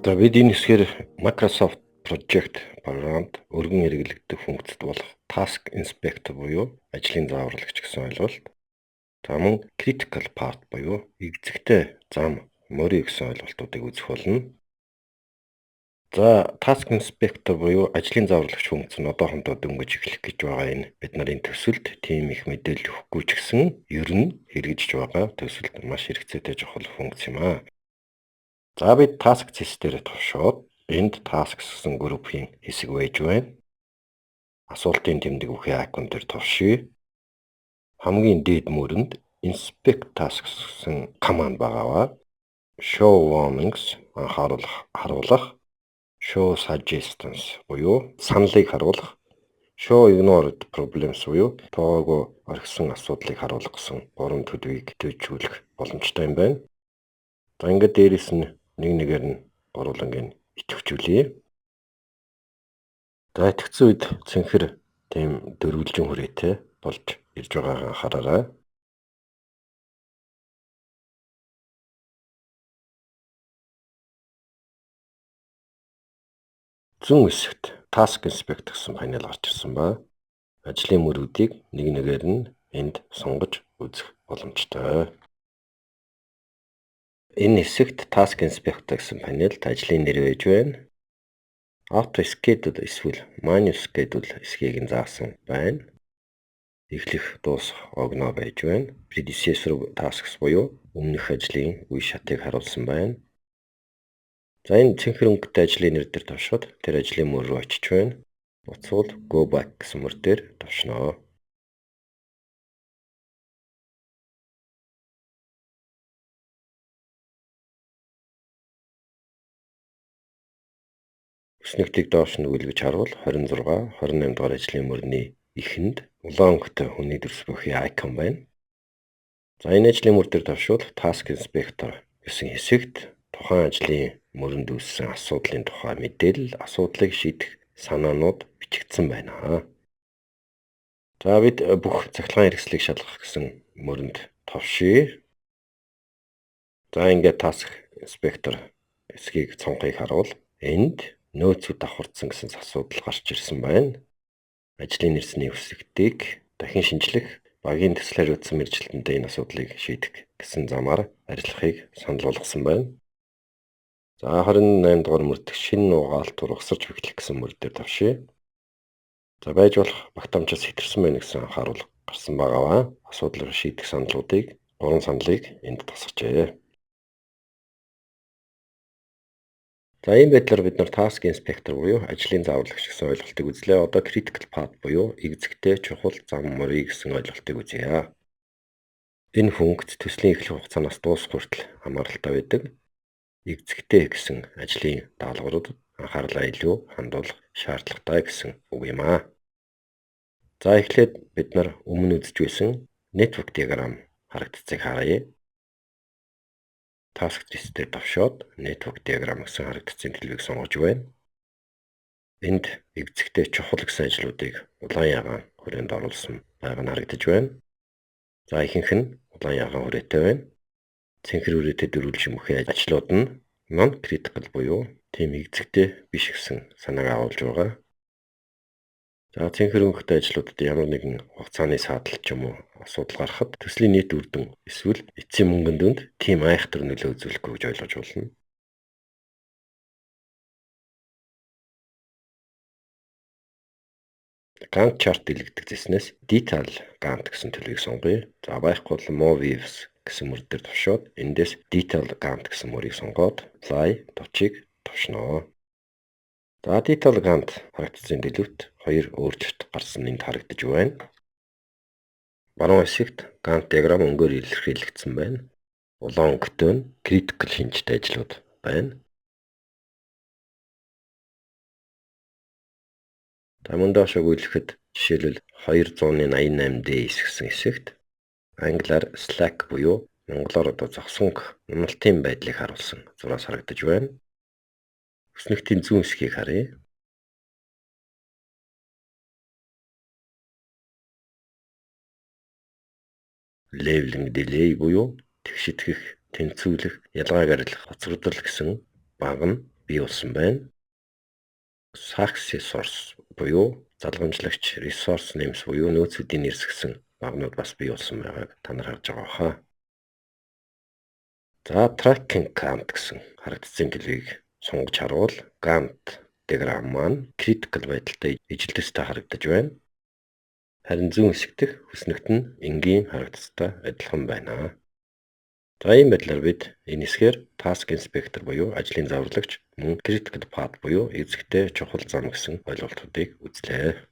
За, бид энэ хэсгээр Microsoft Project програмд өргөн хэрэглэгдэх функцэд болох Task Inspector буюу ажлын зааварлагч гэсэн ойлголт. За, мөн Critical Path буюу эгзэгтэй зам мөрий гэсэн ойлголтуудыг үзэх болно. За, Task Inspector буюу ажлын зааварлагч функц нь одоохондоо дөнгөж эхлэх гэж байгаа энэ бид нарын төсөлд тийм их мэдээлэл өгөхгүй ч гэсэн ер нь хэрэгжиж байгаа төсөлд маш хэрэгцээтэй чухал функц юм аа. За, бид Task цэс дээр товшоод энд Tasks гэсэн группийн хэсэг байж байна. Асуултын тэмдэг бүхий icon дээр товшъё. Хамгийн дээд мөрөнд Inspect Tasks гэсэн команд байгаа ба Show Warnings анхааруулах харуулах, Show Suggestions буюу саналыг харуулах, Show Ignored Problems буюу тоогоо орхисон асуудлыг харуулах гэсэн гурван төлөвийг төлжүүлэх боломжтой юм байна. За, ингээд дээрэс нь нэг нэгээр нь гурвууланг идэвхжүүлье. За, идэвхжсэн үед цэнхэр тийм дөрвөлжин хүрээтэй болж ирж байгаагаа анхаараарай. Зүүн хэсэгт Task Inspector гэсэн панел гарч ирсэн ба ажлын мөрүүдийг нэг нэгээр нь энд сонгож үзэх боломжтой. Энэ хэсэгт Task Inspector гэсэн панелд ажлын нэр байж байна. Auto Schedule эсвэл Manual Schedule эсэхийг нь заасан байна. Эхлэх, дуусах огноо байж байна. Predecessor tasks буюу өмнөх ажлын үе шатыг харуулсан байна. За, энэ цэнхэр өнгөтэй ажлын нэр дээр товшоход тэр ажлын мөр рүү очиж байна. Буцвал Go Back гэсэн мөр дээр товшноо. Өснөгтийг доош нь гүйлгэж харвал 26, 28 дугаар ажлын мөрний эхэнд улаан өнгөтэй хүний дүрс бүхий icon байна. За, энэ ажлын мөр дээр товшвол Task Inspector гэсэн хэсэгт тухайн ажлын мөрөнд үүссэн асуудлын тухай мэдээлэл, асуудлыг шийдэх санаанууд бичигдсэн байна. За, бид бүх цахилгаан хэрэгслийг шалгах гэсэн мөрөнд товшъё. За, ингээд Task Inspector хэсгийг цонхыг харвал энд нөөцүүд давхардсан гэсэн асуудал гарч ирсэн байна. Ажлын нэрсний өсөлтийг дахин шинжлэх, багийн төсөл хариуцсан мэргэжилтэнтэй энэ асуудлыг шийдэх гэсэн замаар ажиллахыг санал болгосон байна. За, 28 дугаар мөр дэх шинэ нугаалт ургасарч бэхлэх гэсэн мөр дээр товшъё. За, байж болох багтаамжаас хэтэрсэн байна гэсэн анхааруулга гарсан байгаа ба асуудлыг шийдэх саналуудыг, гурван саналыг энд тусгажээ. За, ийм байдлаар бид нар Task Inspector буюу ажлын зааварлагч гэсэн ойлголтыг үзлээ. Одоо Critical Path буюу эгзэгтэй чухал зам мөрий гэсэн ойлголтыг үзье. Энэ функц төслийн эхлэх хугацаанаас дуусах хүртэл хамааралтай байдаг. Эгзэгтэй гэсэн ажлын даалгаврууд анхаарлаа илүү хандуулах шаардлагатай гэсэн үг юм аа. За, эхлээд бид нар өмнө үзэж байсан Network diagram харагдцыг харъя. Task list-ээр товшоод Network diagram гэсэн харагдцын төлөвийг сонгож байна. Энд эгзэгтэй чухал гэсэн ажлуудыг улаан ягаан хүрээнд оруулсан байгаа нь харагдаж байна. За, ихэнх нь улаан ягаан хүрээтэй байна. Цэнхэр хүрээтэй дөрвөлжин бүхий ажлууд нь non critical буюу тийм эгзэгтэй биш гэсэн санааг агуулж байгаа. За, цэнхэр өнгөтэй ажлуудад ямар нэгэн хугацааны саадал ч юм уу асуудал гарахад төслийн нийт үр дүн эсвэл эцсийн мөнгөн дүнд тийм айхтар нөлөө үзүүлэхгүй гэж ойлгож болно. Gantt chart дэлгэгдэх цэснээс Detail Gantt гэсэн төлөвийг сонгоё. За, байхгүй бол More Views гэсэн мөр дээр товшоод эндээс Detail Gantt гэсэн мөрийг сонгоод Apply товчийг товшноо. За, Detail Gantt харагдсан төлөвт хоёр өөрчлөлт гарсан энд харагдаж байна. Баруун хэсэгт Gantt диаграмм өнгөөр илэрхийлэгдсэн байна. Улаан өнгөтэй нь critical шинжтэй ажлууд байна. За, мөн доошоо гүйлгэхэд жишээлбэл 288 days гэсэн хэсэгт англиар slack буюу монголоор одоо зогсонг уналтын байдлыг харуулсан зураас харагдаж байна. Өснөгтийн зүүн хэсгийг харъя. Leveling delay буюу тэгшитгэх, тэнцвүүлэх, ялгааг арилгах, хоцрогдол гэсэн баг нь бий болсон байна. Successors буюу залгамжлагч, resource names буюу нөөцүүдийн нэр гэсэн баганууд бас бий болсон байгааг та нар харж байгаа байх аа. За, tracking Gantt гэсэн харагдцын төлөвийг сонгож харуул Gantt диаграмм маань critical байдалтай ижил төстэй харагдаж байна. Харин зүүн хэсэг дэх хүснэгт нь энгийн харагдцтай адилхан байна. За, ийм байдлаар бид энэ хэсгээр Task Inspector буюу ажлын зааварлагч, мөн Critical Path буюу эзэгтэй чухал зам гэсэн ойлголтуудыг үзлээ.